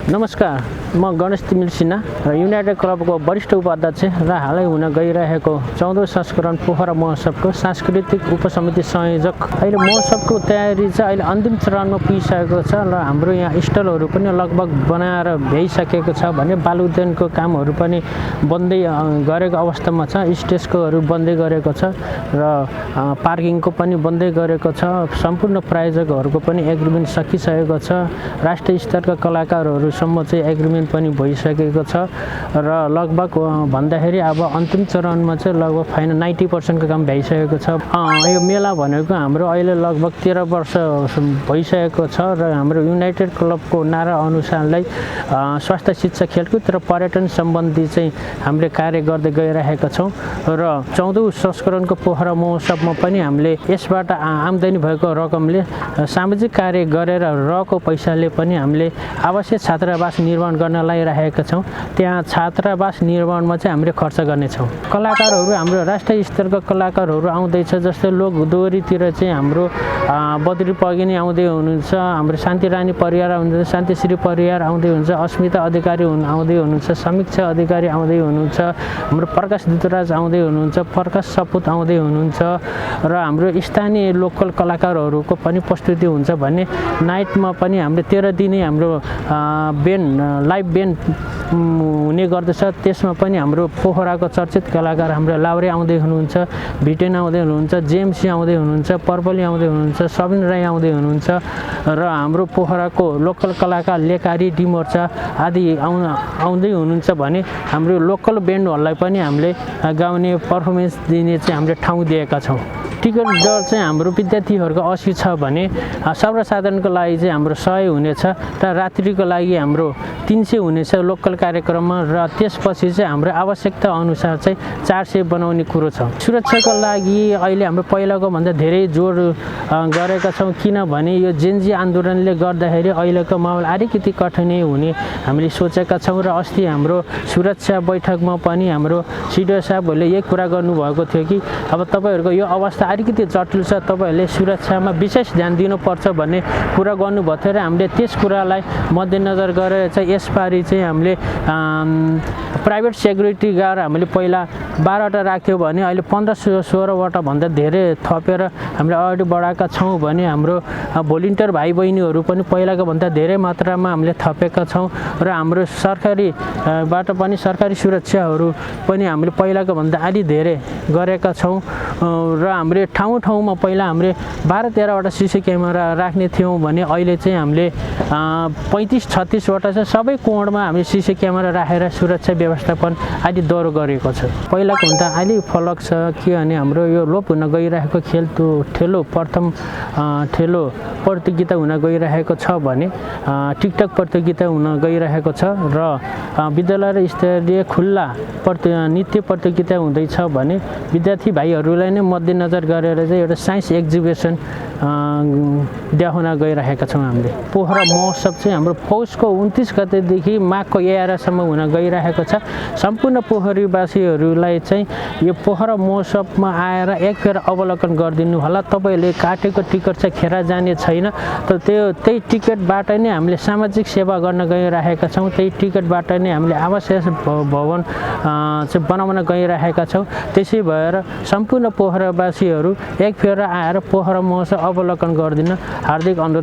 नमस्कार, म गणेश तिमिल सिन्हा र युनाइटेड क्लबको वरिष्ठ उपाध्यक्ष र हालै हुन गइरहेको 14औं संस्करण पोखरा महोत्सवको सांस्कृतिक उपसमिति संयोजक। अहिले महोत्सवको तयारी चाहिँ अहिले अन्तिम चरणमा पुगिसकेको छ र हाम्रो यहाँ स्टलहरू पनि लगभग बनाएर भ्याइसकेको छ भने बालुदेनको कामहरू पनि बन्दै गरेको अवस्थामा छ। स्टेजकोहरू बन्दै गरेको छ र पार्किङको पनि बन्दै गरेको छ। सम्पूर्ण प्रायोजकहरूको पनि एग्रिमेन्ट सकिसकेको छ। राष्ट्रिय स्तरका कलाकारहरूसम्म चाहिँ एग्रिमेन्ट पनि भइसकेको छ र लगभग भन्दाखेरि अब अन्तिम चरणमा चाहिँ लगभग फाइनल 90% को काम भइसकेको छ। यो मेला भनेको हाम्रो अहिले लगभग 13 वर्ष भइसकेको छ र हाम्रो युनाइटेड क्लबको नारा अनुसारलाई स्वास्थ्य, शिक्षा, खेलकुद र पर्यटन सम्बन्धी चाहिँ हामीले कार्य गर्दै गइरहेका छौँ र 14औं संस्करणको पोखरा महोत्सवमा पनि हामीले यसबाट आम्दानी भएको रकमले सामाजिक कार्य गरेर रहेको पैसाले पनि हामीले आवश्यक छात्रावास निर्माण गर्न लागिरहेका छौँ। त्यहाँ छात्रावास निर्माणमा चाहिँ हामीले खर्च गर्नेछौँ। कलाकारहरू हाम्रो राष्ट्रिय स्तरका कलाकारहरू आउँदैछ, जस्तै लोक दोहोरीतिर चाहिँ हाम्रो बद्री पगिनी आउँदै हुनुहुन्छ, हाम्रो शान्ति रानी परियार आउनुहुन्छ, शान्तिश्री परियार आउँदै हुनुहुन्छ, अस्मिता अधिकारी आउँदै हुनुहुन्छ, समीक्षा अधिकारी आउँदै हुनुहुन्छ, हाम्रो प्रकाश दूतराज आउँदै हुनुहुन्छ, प्रकाश सपुत आउँदै हुनुहुन्छ र हाम्रो स्थानीय लोकल कलाकारहरूको पनि प्रस्तुति हुन्छ भने नाइटमा पनि हाम्रो 13 दिनै हाम्रो लाइभ ब्यान्ड हुने गर्दछ। त्यसमा पनि हाम्रो पोखराको चर्चित कलाकार हाम्रो लाउरे आउँदै हुनुहुन्छ, भिटेन आउँदै हुनुहुन्छ, जेएमसी आउँदै हुनुहुन्छ, पर्पली आउँदै हुनुहुन्छ, सबिन राई आउँदै हुनुहुन्छ र हाम्रो पोखराको लोकल कलाकार लेकारी डिमोर्चा आदि आउँदै हुनुहुन्छ भने हाम्रो लोकल ब्यान्डहरूलाई पनि हामीले गाउने पर्फर्मेन्स दिने चाहिँ हामीले ठाउँ दिएका छौँ। टिकट दर चाहिँ हाम्रो विद्यार्थीहरूको 80 छ भने सर्वसाधारणको लागि चाहिँ हाम्रो 100 हुनेछ र रात्रिको लागि हाम्रो 300 हुनेछ लोकल कार्यक्रममा र त्यसपछि चाहिँ हाम्रो आवश्यकता अनुसार चाहिँ 400 बनाउने कुरो छ। सुरक्षाको लागि अहिले हाम्रो पहिलाको भन्दा धेरै जोड गरेका छौँ, किनभने यो जेनजी आन्दोलनले गर्दाखेरि अहिलेको माहौल अलिकति कठिनै हुने हामीले सोचेका छौँ र अस्ति हाम्रो सुरक्षा बैठकमा पनि हाम्रो सिडिओ साहबहरूले यही कुरा गर्नुभएको थियो कि अब तपाईँहरूको यो अवस्था अलिकति जटिल छ, तपाईँहरूले सुरक्षामा विशेष ध्यान दिनुपर्छ भन्ने कुरा गर्नुभएको थियो र हामीले त्यस कुरालाई मध्यनजर गरेर चाहिँ यसपालि चाहिँ हामीले प्राइभेट सेक्युरिटी गार्ड हामीले पहिला 12वटा राख्थ्यौँ भने अहिले 15-16वटा भन्दा धेरै थपेर हामीले अगाडि बढाएका छौँ भने हाम्रो भोलिन्टियर भाइ बहिनीहरू पनि पहिलाको भन्दा धेरै मात्रामा हामीले थपेका छौँ र हाम्रो सरकारीबाट पनि सरकारी सुरक्षाहरू पनि हामीले पहिलाको भन्दा अलि धेरै गरेका छौँ र हामीले ठाउँ-ठाउँमा पहिला हामीले 12-13वटा सिसी क्यामेरा राख्ने थियौँ भने अहिले चाहिँ हामीले 35-36वटा छ। सबै कोणमा हामीले सिसी क्यामेरा राखेर सुरक्षा व्यवस्थापन अलि दह्रो गरेको छ। पहिलाको भन्दा अलि फरक छ किनभने हाम्रो यो लोप हुन गइरहेको खेल ठेलो प्रथम ठेलो प्रतियोगिता हुन गइरहेको छ भने टिकटक प्रतियोगिता हुन गइरहेको छ र विद्यालय स्तरीय खुल्ला नृत्य प्रतियोगिता हुँदैछ भने विद्यार्थी भाइहरूलाई नै मध्यनजर गरेर चाहिँ एउटा साइन्स एक्जिबिसन देखाउन गइरहेका छौँ। हामीले पोखरा महोत्सव चाहिँ हाम्रो पौषको 29 गतेदेखि माघको 11सम्म हुन गइरहेको छ। सम्पूर्ण पोखरीवासीहरूलाई चाहिँ यो पोखरा महोत्सवमा आएर एकफेर अवलोकन गरिदिनु होला। तपाईँहरूले काटेको टिकट चाहिँ खेर जाने छैन, त त्यही टिकटबाट नै हामीले सामाजिक सेवा गर्न गइरहेका छौँ। त्यही टिकटबाट नै हामीले आवासीय भवन चाहिँ बनाउन गइरहेका छौँ। त्यसै भएर सम्पूर्ण पोखरावासीहरू एकफेर आएर पोखरा महोत्सव अवलोकन गरिदिन हार्दिक अनुरोध।